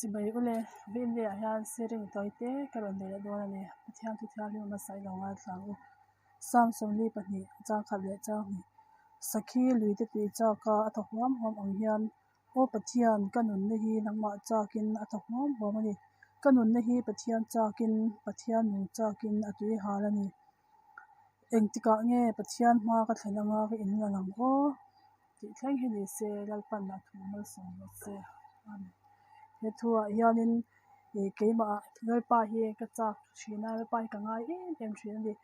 Chibai ule, Vawiin ah hian siring tawi te ka rawn nei leh dawn a ni. Pathian thu thianghlim hmasa i lo ngaithla ang u. Psalm 42 chang khat leh chang hnih. Sakhi lui te tui chak a a thaw huam huam ang hian Aw Pathian, ka nunna hi nangmah chakin a thaw huam huam a ni. Ka nunna hi Pathian chakin, Pathian nung chakin a tui hal a ni. Engtikah nge Pathian hma ka thlen anga ka inlan ang aw? Tih thleng hi ni se Lalpan a thu malsawm rawh se. Amen. He thuah hianin ih keimah Lalpa hi ka chak thin a, Lalpa hi ka ngai em em thin a ni.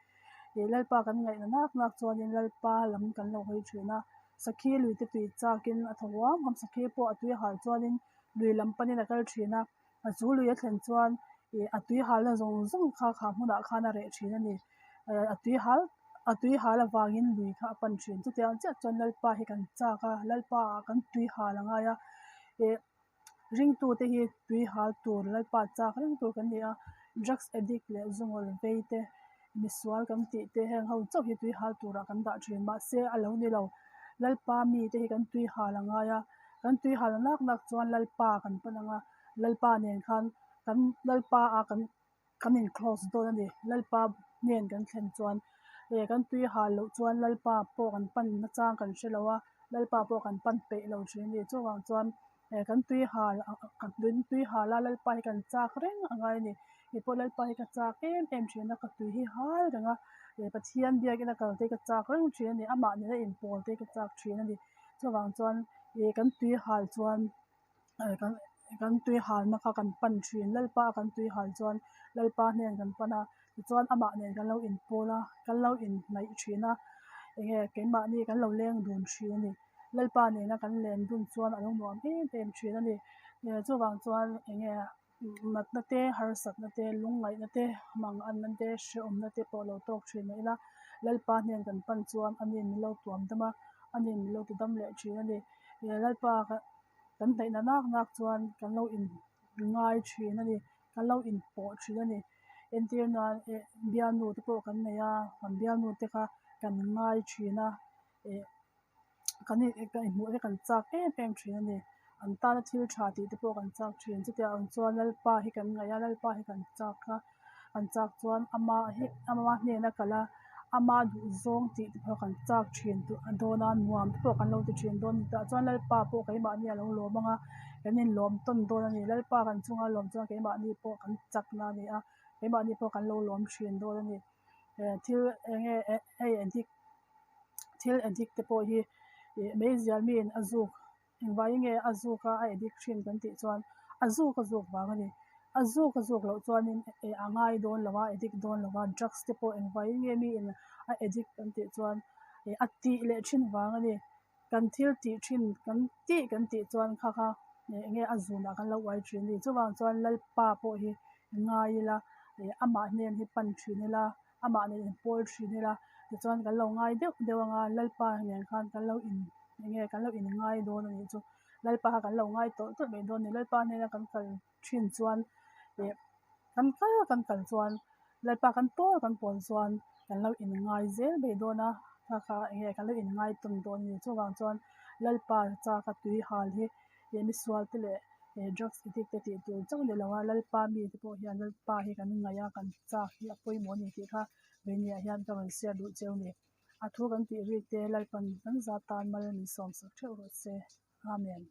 Ih Lalpa kan ngaihna nak nak chuanin Lalpa lam kan lo hawi thin a, sakhi lui te tui chakin a thaw huam huam, sakhi pawh a tui hal chuanin lui lam panin a kal thin a. A chu lui a thlen chuan ih a tui halna zawng zawng kha kha hmunah khan a reh thin a ni. Eh a tui hal a tui hal avangin lui kha a pan thin. Chutiang chiah chuan Lalpa hi kan chak a, Lalpa ah kan tui hal a ngai a. Ih ringtute hi tui hal tur Lalpa chak reng tur kan ni a, drugs addict leh zungawl vei te misual kan tih te heng ho chauh hi tui hal turah kan dah thin. Mahse a lo ni lo, Lalpa mite hi kan tui hal a ngai a. Kan tui hal nak nak chuan Lalpa kan pan ang a, Lalpa nen khan kan Lalpa a kan kan in close dawn a ni. Lalpa hnen kan thlen chuan eh kan tui hal loh chuan Lalpa pawh kan pan nachang kan hre lo a, Lalpa pawh kan pan peih lo thin a ni. Chuvang chuan eh kan tui hal kan tui hal a Lalpa hi kan chak reng a ngai a ni. Kei pawh Lalpa hi ka chak em em thin a, ka tui hi hal reng a, eh Pathian biakina kal te hi ka chak reng thin a ni. Amah nena inpawl te hi ka chak thin a ni. Chuvang chuan ih kan tui hal chuan kan kan tui halna kha kan pan thin Lalpa kan tui hal chuan Lalpa hnen kan pan a tichuan amah nen kan lo inpawl a kan lo inhnaih thin a enge keimahni kan lo leng dun thin a ni Lalpa nena kan len dun chuan a lo nuam em em thin a ni chuvang chuan enge. Natna te, harsatna te, lungngaihna te, manganna te, hrehawmna te pawh lo tawk thin mah ila Lalpa hnen kan pan chuan a nin min lo tuam dam a, a nin min lo ti dam leh thin a ni. Lalpa kan hnaihna nak nak chuan kan lo in ngai thin a ni, kan lo inpawh thin a ni. Entir nan eh bialnu te pawh kan nei a, kan bialnu te kha kan ngai thin a eh. Kan inhmuh te kan chak em em thin a ni. An tana thil tha tih te pawh kan chak thin. Chutiang ang chuan Lalpa hi kan ngaih a, Lalpa hi kan chak a, kan chak chuan ama hi ama hnena kal a, ama duhzawng tih te pawh kan chak thin dawn a, nuam te pawh kan lo ti thin dawn a ni. Tah chuan Lalpa pawh keimahni a lo lawm ang a, kan inlawm tawn dawn a ni. Lalpa kan chunga lawm chuan keimahni pawh kan chakna a ni a, keimahni pawh kan lo lawm thin dawn a ni. Thil eng nge hei addict thil addict te pawh hi ih meizial miin a zuk engvangin nge a zuk a a addict thin kan tih chuan a zuk a zuk vang a ni a zuk a zuk loh chuanin eh a ngai dawn lo a addict dawn lo a drugs te pawh engvangin nge miin a addict kan tih chuan ih a tih leh thin vang a ni. Kan thil tih thin kan tih kan tih chuan kha kha eng nge a zunah kan lo uai thin a ni. Chuvang chuan Lalpa pawh hi ngai ila ih amah hnen hi pan thin ila amah nen inpawl thin ila tichuan kan lo ngai deuh deuh anga Lalpa nen khan kan lo in eng nge kan lo in ngai dawn a nih chu. Lalpa kha kan lo ngai tawlh tawlh mai dawn a ni. Lalpa hnena kan kal thin chuan ih kan kal kan kal chuan Lalpa kan pawl kan pawl chuan kan lo inngai zel mai dawn a, kha kha eng nge kan lo inngai tawn dawn a ni. Chuvang chuan Lalpa chaka tui hal hi ih misual te leh ih drugs addict te tih tur chauh ni lo a, Lalpa mi te pawh hian Lalpa hi kan ngaih a, kan chak hi a pawimawh a ni tih kha veinia hian ka rawn share duh cheu a ni. A thu kan tih rik te Lalpan kan za tan mal min sawmsak theuh rawh se. Amen.